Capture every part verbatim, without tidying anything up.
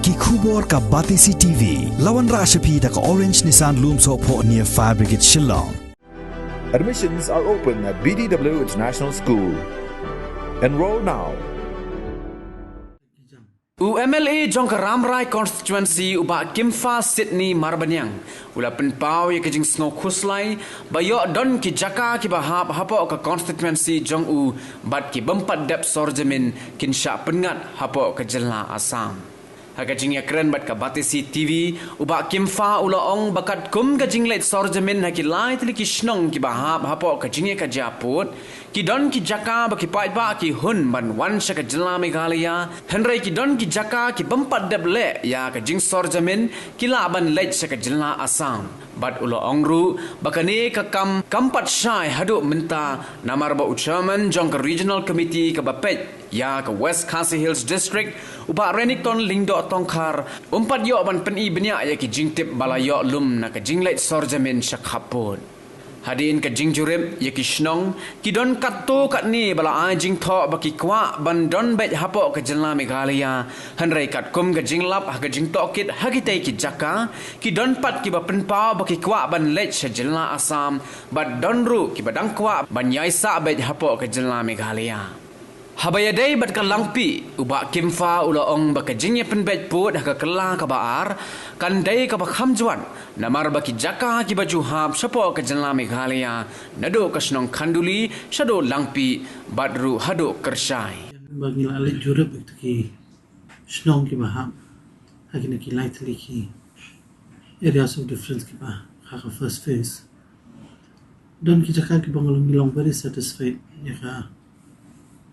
Ki khubor ka Batesi T V. La wanrah sha phi da ka Orange Nissan Lumsohphoh near Fire Brigade Shillong. Admissions are open at B D W International School. Enroll now. U M L A jong ka Rambrai Constituency u Bah Kimfa Sydney Marbaniang u la pynpaw ïa ka jingsngew khuslai ba ïoh don ki jaka kiba hap hapoh ka constituency jong u bad ki bym pat dep sor jamin kin shah pynngat hapoh ka jylla Assam. Ha ka jingïakren bad ka Batesi T V, u Bah Kimfa u la ong ba katkum ka jingleit sor jamin ha ki lai tylli ki shnong kiba hap hapoh ka jingïakajia pud, ki don ki jaka ba ki paidbah ki hun ban wan sha ka jylla Meghalaya, hynrei ki don ki jaka ki bym pat dep leh ïa ka jingsor jamin ki lah ban leit sha ka jylla Assam. Bad u la ong ruh ba kane ka kam kam pat shai haduh mynta namar ba u chairman jong ka Regional Committee kaba peit ïa ka West Khasi Hills District, u Bah Renikton Lyngdoh Tongkhar, um pat ïoh ban pyni bniah ïa ki jingtip ba la ïoh lum na ka jingleit sor jamin sha khappud. Hadien ka jingjurip ïa ki shnong, ki don katto katne ba la ai jingthoh ba ki kwah ban don beit hapoh ka jylla Meghalaya, hynrei katkum ka jinglap ha ka jingtohkit ha kitei ki jaka, ki don pat kiba pynpaw ba ki kwah ban leit sha jylla Assam, bad don ruh kiba dang kwah ban ïaisah beit hapoh ka jylla Meghalaya. Haba ïadei bad ka Langpih, u Bah Kimfa u la ong ba ka jingïapynbeit pud ha ka kylla kaba ar kan dei kaba kham jwat, namar ba ki jaka kiba ju hap shapoh ka jylla Meghalaya, naduh ka shnong Khanduli shaduh Langpih, bad ruh haduh Kyrshai. Ba ngi la leit jurip ïa ki shnong kiba hap ha kine ki lai tylli ki areas of difference kiba ha ka first phase. Don ki jaka kiba ngi long, ngi long very satisfied ïa ka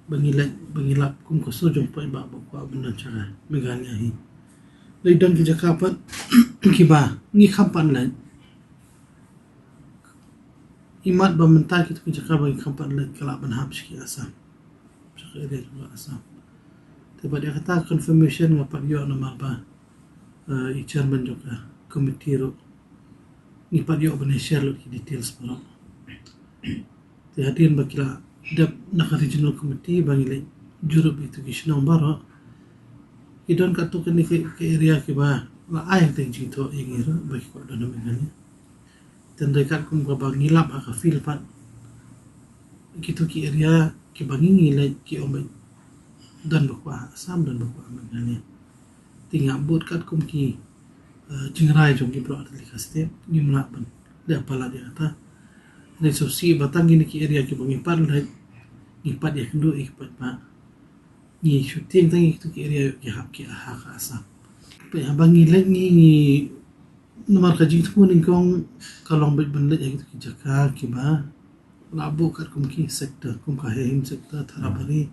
ba ngi leit, ba ngi lap kum ka sur jong paidbah ba kwah ban don sha ka Meghalaya hi. Leit don ki jaka pat kiba ngi kham pat leit. Imat ba mynta kito ki jaka ba ngi kham pat leit ka lah ban hap sha ki Assam, sha ka area jong ka Assam. Te bad ïa kata confirmation nga pat ïoh namar ba, eh, i chairman jong ka committee ruh ngi pat ïoh ban share lut ki details baroh. Te hadien ba ki la dep na ka regional committee ba ngi leit jurip ïa kito ki shnong baroh, ki don katto katne ki, ki area kiba la ai ïa ka jingthoh ïa ngi ruh ba ki kwah don ha Meghalaya. Tang dei katkum kaba ngi lap ha ka field pat, kito ki area kiba ngi, ngi leit ki ong ba don ba kwah Assam, don ba kwah Meghalaya. Te nga bud katkum ki, eh, jingrai jong ki baroh ha ka state, ngim lah ban leh palat ïa kata. Hynrei sngewsih ba tang kine ki area kiba ngi pat leit, ngi pat ïakynduh ïa ki paidbah, ngi shooting tang ïa kito ki area ki hap ki ha ka Assam. Peit haba ngi leit ngi, ngi namar ka jingthmu nyngkong ka long beit ban leit ha kito ki jaka kiba la buh katkum ki sector, kum ka Hei Hind sector, Tharabari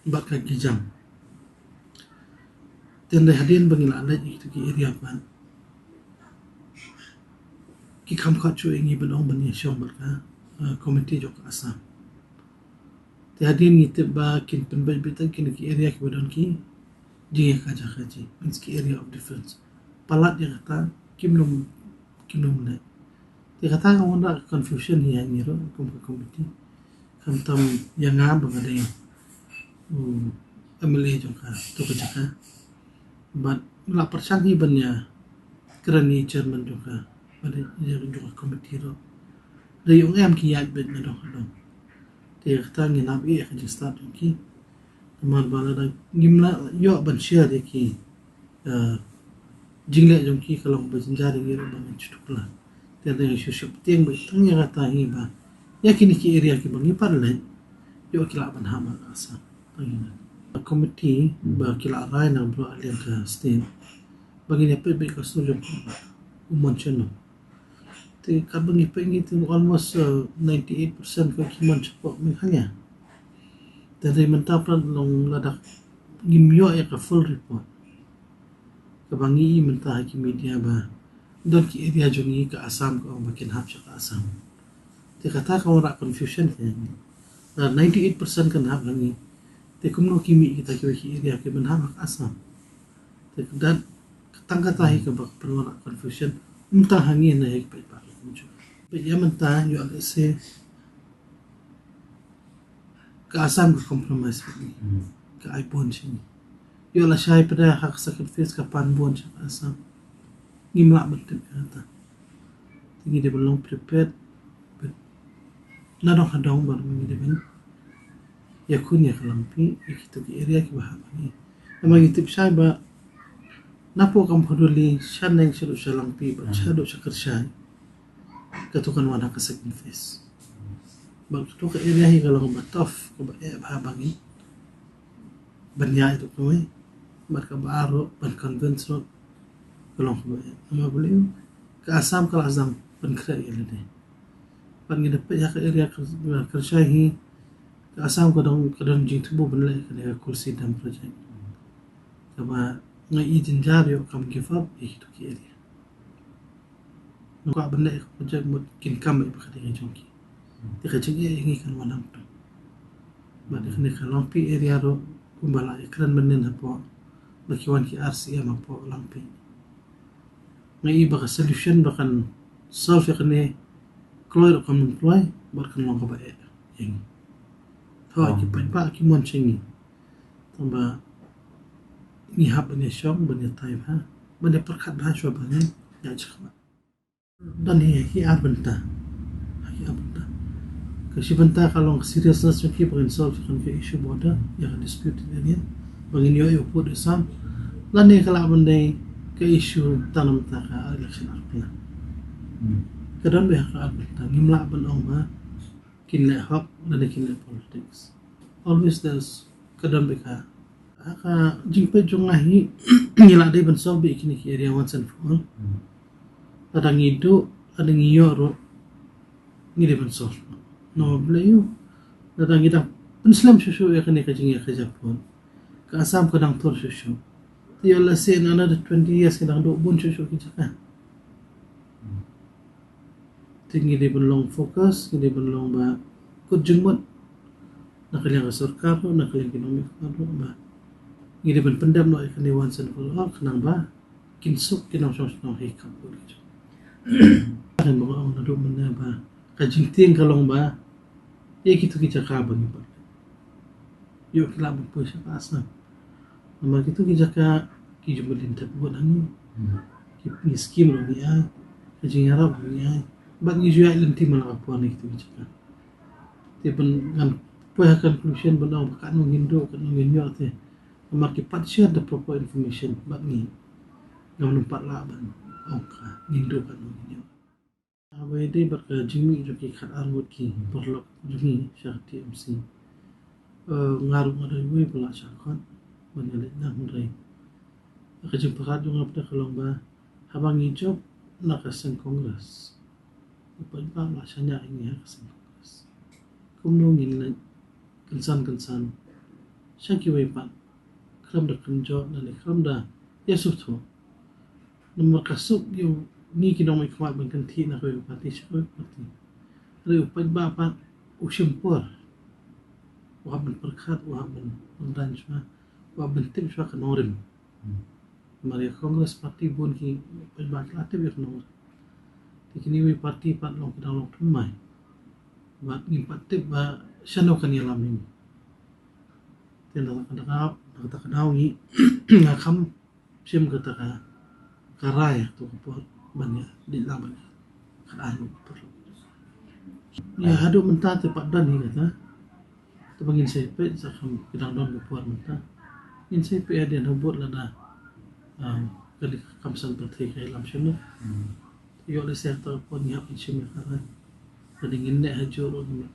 bad ka Gijang. Te hadien ba ngi la leit ha kito ki area pat, ki kham khot shuh ïa ngi ban ong ban ïashong bad ka, eh, committee jong ka Assam. Te hadien ngi tip ba kin pynbeit beit tang kine ki area kiba don ki jingïakajia kaji, means ki area of difference. Palat ïa kata kim nym, kim nym leh. Te kata ka wanrah ka confusion hi ha ngi ruh kum ka committee. Khamtam ïa nga ba nga dei u M L A jong kato ka jaka. Bad la pyrshang hi ban ïakren ïa i chairman jong ka, bad ïa jong ka committee ruh. Dei ong em ki ïaid beit na dong na dong. Te kata ngin hap ïeh ïa ka jingstad jong ki. Namar ba lada ngim lah ïoh ban share ïa ki, eh, jingleh jong ki ka long ba jynjar ïa ngi ruh ba ngin shu tuklar. Te dei shu sheptieng beit tang ïa kata hi ba ïa kine ki area kiba ngi pat leit ïoh ki lah ban hap ha ka Assam. Tang ïa kata. Committee ba ki la rai na baroh liang ka state ba ngin ïa peit beit ka sur jong u Mon Shannon. Te katba ngi peit ngi te almost, uh, ninety-eight percent ka ki mon shapoh Meghalaya. Te dei mynta pat long lada ngim ïoh ïa ka full report kaba ngi i mynta ha ki media ba don ki area jong ngi ka Assam ka ong ba kin hap sha ka Assam. Te kata ka wanrah confusion ka ïa ngi. Lada ninety-eight percent kan hap ha ngi, te kumno ki mih kita kiwei ki area kiban hap ha ka Assam. Te ka dei tang kata hi kaba ka pynwanrah confusion, ym tang ha ngi, na hi ka paidbah ruh kumjuh. Peit ïa mynta ïoh lehse ka Assam ka compromise bad ngi, ka ai bun sha ngi. Ïoh lashai pat ha ka second phase ka pan bun sha ka Assam. Ngim lah ban tip ïa kata. Te ngi dei ban long prepared bad nadong hadong bad ngi dei ban ïakhun ïa ka Langpih ïa kito ki area kiba hap ha ngi. Namar ngi tip shai ba napoh Kambah Khaduli shaneng shaduh sha Langpih bad shaduh sha Kyrshai. Kato kan wan ha ka second phase. Bad kato ka area hi ka long kaba tough, kaba eh bha ba ngi ban ïaid ruh kawei. Bad kaba ar ruh ban convince ruh ka long kaba eh. Namar balei? Ka Assam ka la sdang pynkhreh ïa lade. Bad ngi da peit ha ka area Kyr-, Kyrshai hi, ka Assam ka dang, ka don jingthmu ban leh kane ka Khulsi Dam project. Kaba nga i jynjar ïoh kam give up ïa kito ki area. Nga kwah ban leh ka project mut kin kam ïa ba ka dei ka jong ki. Te ka jingeh ïa ngi kan wan hangto. Bad ïa kane ka Langpih area ruh kumba la ïakren mynnin hapoh ba ki wan ki R C M hapoh Langpih. Nga i ba ka solution ba kan solve ïa kane kloi ruh kam kloi bad kan long kaba eh ïa ngi. Thaw ki paidbah ki mon sha ngi. Tangba ngi hap ban ïashong ban ïatai bha ban ïapyrkhat bha shuwa ba ngin ïaid shakhmat. Don hi ha ki ar bynta. Ha ki ar bynta. Ka shi bynta ka long ka seriousness jong ki ba ngin solve ïa ka issue border, ïa ka disputed area, ba ngin ïoh ïa u pud u sam. Lane ka lah ban dei ka issue tang namar ka election ar pla. Ka don beit ha ka ar bynta. Ngim lah ban ong ba kin leh hok lane kin leh politics. Always there's, ka don beit ka. Ha ka jingpeit jong nga hi, ngi lah dei ban solve beit kine ki area once and for all. Lada ngi duh, lada ngi ïoh ruh, ngi dei ban solve. Namar balei? Lada ngi dang pynslem shuh shuh ïa kane ka jingïakajia pud, ka Assam ka dang tur shuh shuh. Te ïoh lehse in another twenty years ngi dang duh bun shuh shuh ki jaka. Te ngi dei ban long focus, ngi dei ban long ba kut jingmut na ka liang ka sorkar ruh, na ka liang ki nongmihkhmat ruh, ba ngi dei ban pyndep noh ïa kane once and for all khnang ba kin suk ki nongshong shnong hi kham pud. Kan ba nga ong naduh mynne ba ka jingtieng ka long ba ïa kito ki jaka ba ngi pat ïoh ki lah ban poi sha ka Assam. Namar kito ki jaka ki ju mlien tet bun hangne. Ki, ki skim ruh ngi ai, ka jingïarap ruh ngi ai. Bad ngi ju ïaid lynti man la ka por na kito ki jaka. Te ban ngan poi ha conclusion ban ong ba katno ngin duh, katno ngin ïoh te. Namar ki pat share the proper information bad ngi. Ngam pat lah ban ong ka ngin duh katno ngin ïoh. Haba ïadei bad ka jingmih jong ki khatar ngut ki paralok jong ngi sha ka T M C. Eh, nga ruh nga dei uwei ba la shah khot ban ïaleit lang, hynrei ka jingpyrkhat jong nga pat ka long ba haba ngi jop na ka seng Congress, u paidbah la shaniah ïa ngi ha ka seng Congress. Kumno ngin leit kynsan kynsan sha kiwei pat khlem da kynjoh lane khlem da ïasngewthuh. Namar ka suk ïa ngi ki nongmihkhmat ban kynthih na kawei ka party sha kawei ka party. Hynrei u paidbah pat u shim por, u hap ban pyrkhat, u hap ban, ban dan shuwa, u hap ban tip shuwa ka nongrim. Namar ïa ka Congress party bun ki paidbah ki la tip ïa ka nongrim. Te kine kiwei party pat long ki dang long thymmai. Bad ngim pat tip ba shano kan ïalam ïa ngi. Te na kata ka daw, na kata ka daw ngi, nga kham shim kata ka, ka rai ha kato ka por ban ïa dei lang ban ïa kata ka por. Ïa haduh mynta te pat don hi kata. Te ba ngin sa ïa peit, sa kham ki dang don ka por mynta. Ngin sa ïa peit hadien habud lada, ah, kane ka kam san pyrthei ka ïalam shano. Ïoh lehse ha kato ka por ngi hap ban shim ïa ka rai. Lada ngin neh ha juh ruh ngin